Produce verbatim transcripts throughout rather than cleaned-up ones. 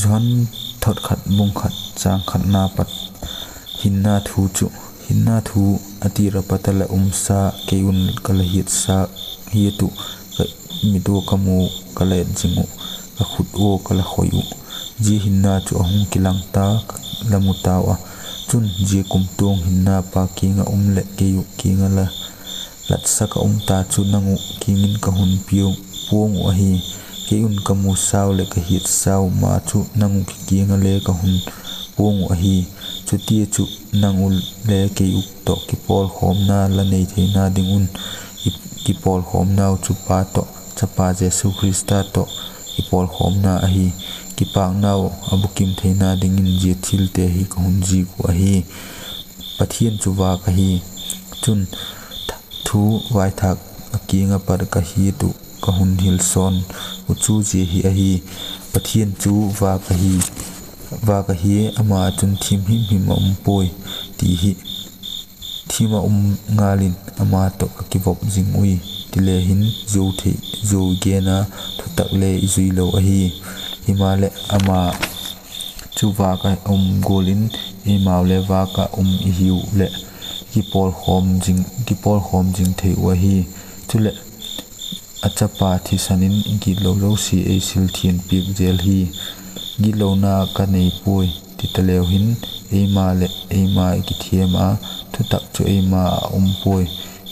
Johan thot khat bung khat chang khatna pat. Hinna thu chu, hinna thu, a tir a pat a la umsa kei un ka la hiatsa, hiat uh, ka mit ua ka mu ka la et zing uh, ka khut ua ka la khoi uh, zia hinna chu a hung kilang ta, ka la mu tau a. Chun zia kumtuang hinna Pa kiang ah um leh kei uh kiang ah la latsak a um ta chu nang uh kiang in ka hun piu puang uh ahi. Kei un ka musau leh ka hiatsau ma chu nang uh kiang ah le ka hun puang uh ahi. Chutia chu nang uh le kei uh tawh kipawlkhawmna la nei theina ding un, i kipawlkhawmnau chu Pa tawh, Chapa Jesu Khrista tawh kipawlkhawmna ahi. Kipâknau a bukim theina dingin zia thilte hi ka hun zik uh ahi. Pathian chu vâk ahi. Chun thu vaithâk a kiang ah pat ka hiat uh ka hun hilsawn uh chu zia hi ahi: Pathian chu vâk ahi, vâk ahi, ama ah chun thim himhim a um puai, ti hi. Thim a um ngal in ama tawh ka kivop zing ui, ti le hin, zuau thei, zuau i gen a, thutak le i zui lo ahi. Himaleh, ama chu vâk ah um gual in, eimau le vâk ah um i hiu leh, kipawlkhawm zing, kipawlkhawm zing thei uh ahi. Chuleh, a Chapa thisan in i gitlo zosia ei silthiang piak zel hi. Gitlona ka nei puai, ti taleu hin, eima leh eima i kithiam a, thutak chu eima ah um puai.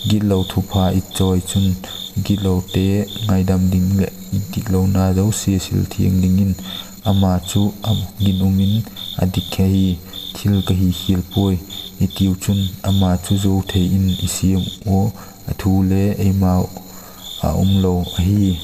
Gitlo thupha i chawi chun, gitlote ngaidam ding leh i gitlona zosia silthiang dingin, ama chu a ginum in a dik ahi. Thil ka hi khial puai, i tiu chun, ama chu zuau thei in i siam ua, a thu le eimau a um lo ahi.